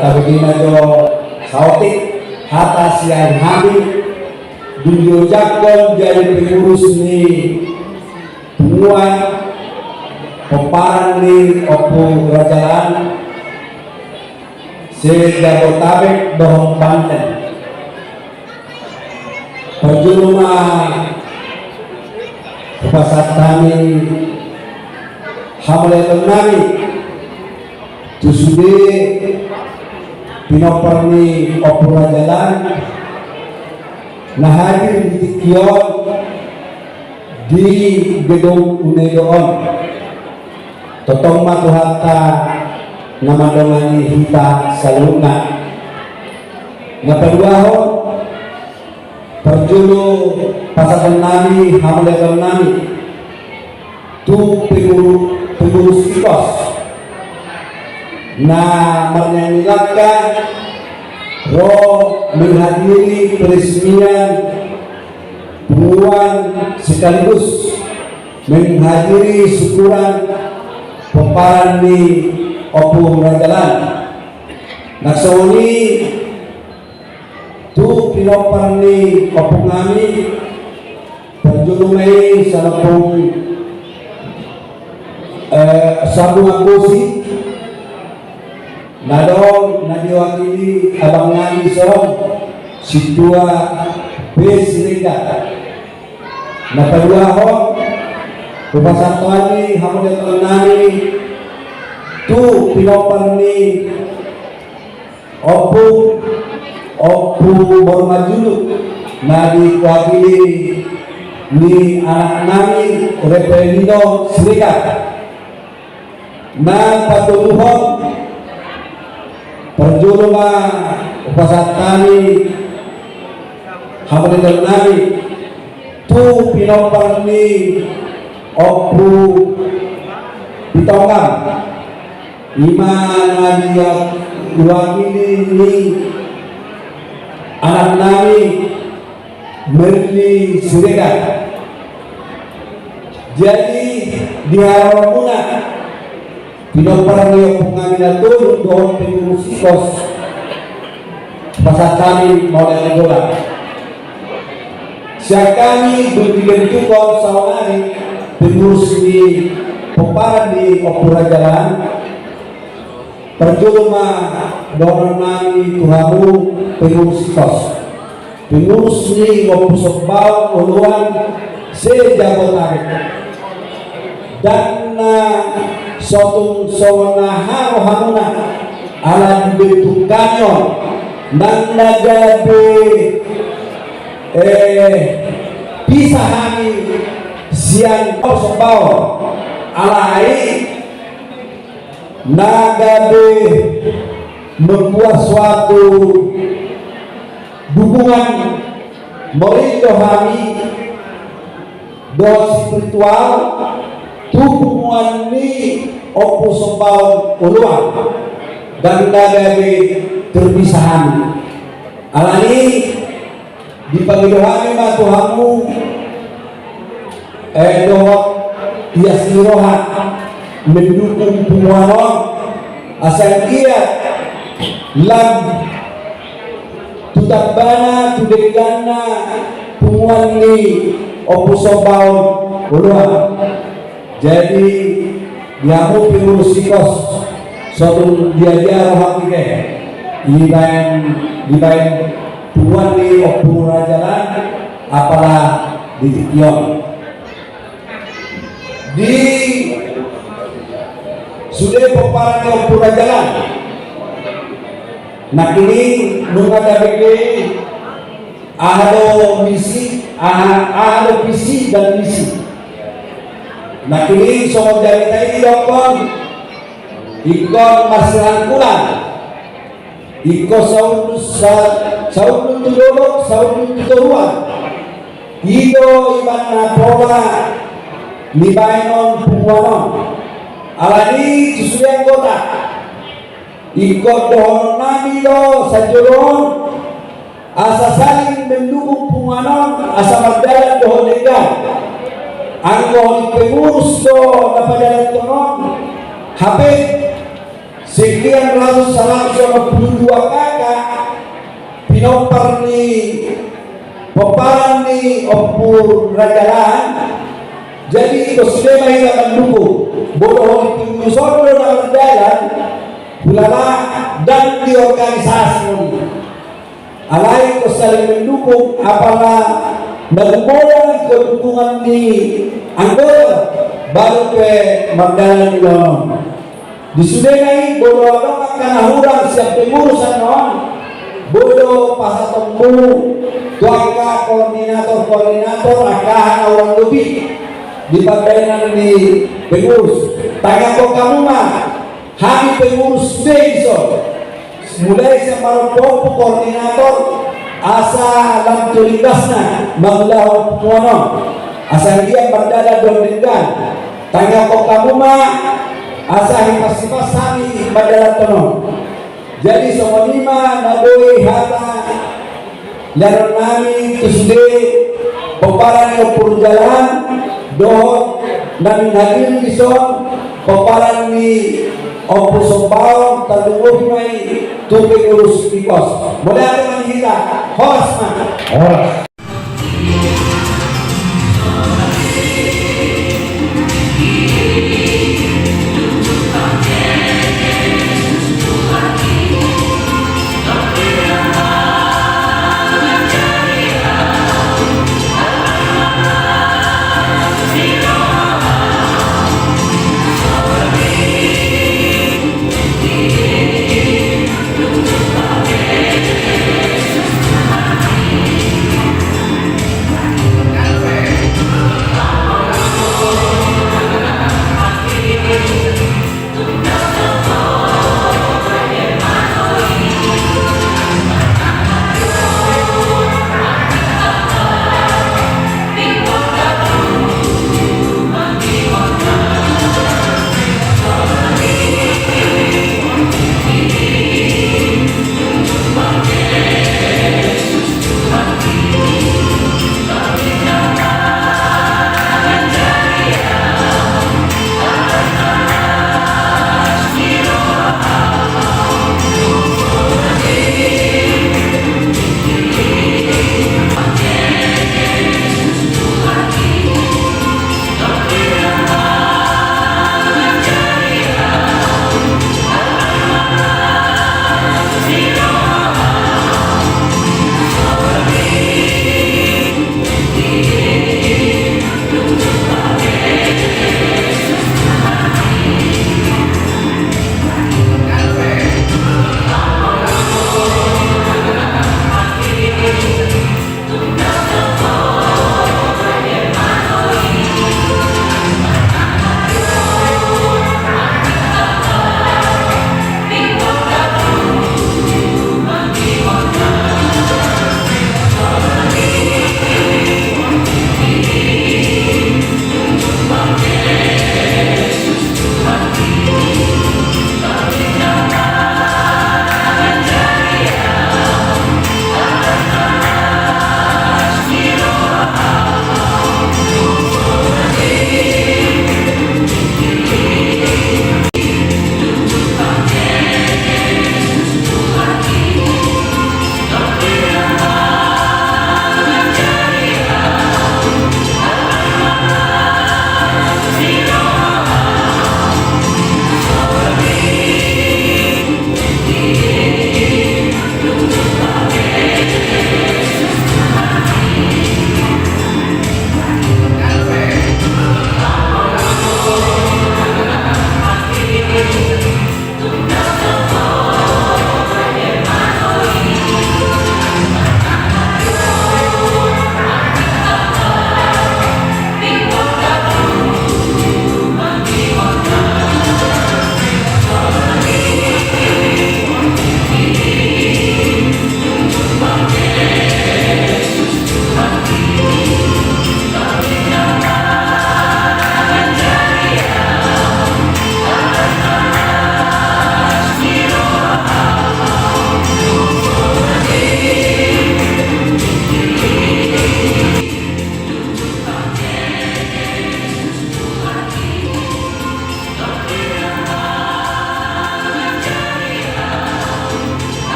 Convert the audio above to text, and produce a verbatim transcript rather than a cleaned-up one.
Tabege ma jo saotik hata sian hami, dung diojakhon jadi pengurus ni punguan pomparan ni Ompu Raja Lan se-Jabodetabek dohot Banten. Parjolo ma hupasahat hami hamauliateonnami tu sude pinompar ni Ompu Raja Lan na hadir di tingki on di gedung UNEDO on. Tongtong ma Tuhanta na mandongani hita saluhutna. Na paduahon, parjolo pasahatonnami hamauliateonnami tu penguru-, pengurus sikos na marniang ni langka ro menghadiri peresmian punguan sekaligus menghadiri syukuran pomparan ni Ompu Raja Lan. Nang songon i tu pinompar ni ompungnami, parjolo ma i sian ompung, eh, Sambung Anggosi, na dong na diwakili abangnami son, Sintua B Siregar. Na paduahon, hupasahat hami hamauliateonnami tu pinompar ni Ompu, Ompu Bormanjuluk, na diwakili ni anaknami Revelino Siregar. Na patoluhon, parjolo ma hupasahat hami hamauliateonnami tu pinompar ni Ompu Pitonggang, i ma na diwakili ni anaknami Merli Siregar. Jadi, di haroromuna, pinompar ni ompungnami na tolu dohot pengurus sikos, pasahat hami mauliate godang. Sian hami, dung dibentukhon saonari pengurus ni pomparan ni Ompu Raja Lan, parjolo ma dohononnami tu hamu pengurus sikos, pengurus ni Ompu Sombaon Oloan se-Jabodetabek. Ndang na so tung songon aha rohamuna, ala dibentuk hami on, ndang na gabe, eh, pisah hami sian Ompu Sombaon, alai na gabe membuat suatu dukungan moral do hami dohot spiritual tu punguan ni Ompu Sombaon Oloan, ndang na gabe terpisah hami. Alani i, dipangido hami ma tu hamu, eh, dohot ias ni roha mendukung punguan on, asa anggiat lam tu tambana tu dengganna punguan ni Ompu Sombaon Oloan. Jadi, di hamu pengurus sikos, so tung dia-dia roham i, dibaen, dibaen punguan ni Ompu Raja Lan, apala di tingki on. Di sude pomparan ni Ompu Raja Lan, nangkining nunga tabege aha do misi, aha, aha do visi dan misi. Nangkining songon jamita i didokkon, ingkon marsirangkulan, ingkon saundut sa-, saundut tu dolok, saundut tu toruan. I do ibana pola ni baenon punguan on. Alani i tu sude anggota, ingkon dohononnami do sian jolo on, asa saling mendukung punguan on, asa mardalan dohot denggan. Anggo pengurus do na padalanhon on, hape sing Sekian ratus saratus onom pulu dua K K pinompar ni pomparan ni Ompu Raja Lahan. Jadi ingkon sude ma hita mandukung. Molo di pengurus on do na mardalan, hulala ndang di organisasi on. Alai ingkon saling mendukung, apala na gumodang ingkon dukungan ni anggota, baru pe mardalan ulaon on. Di sudena i, molo adong angka na hurang sian pengurus annon, boi do pasahatonmu tu angka koordinator-koordinator angka na hurang lobi di pardalanan ni pengurus. Tangiangkon hamu ma, hami pengurus be dison. Mulai sian marompu-ompu koordinator, asa lam tu limbasna mangulahon punguan on. Asa hian mardalan dohot denggan. Tangiangkon hamu ma, asa hipas-hipas hami mandalanhon on. Jadi songon i ma na boi hata lehonon nami tu sude pomparan ni Ompu Raja Lahan dohot na manghatai dison pomparan ni Ompu Sombaon, tarlumobi ma i tu pengurus di pos. Mauliate ma di hita, horas ma. Horas.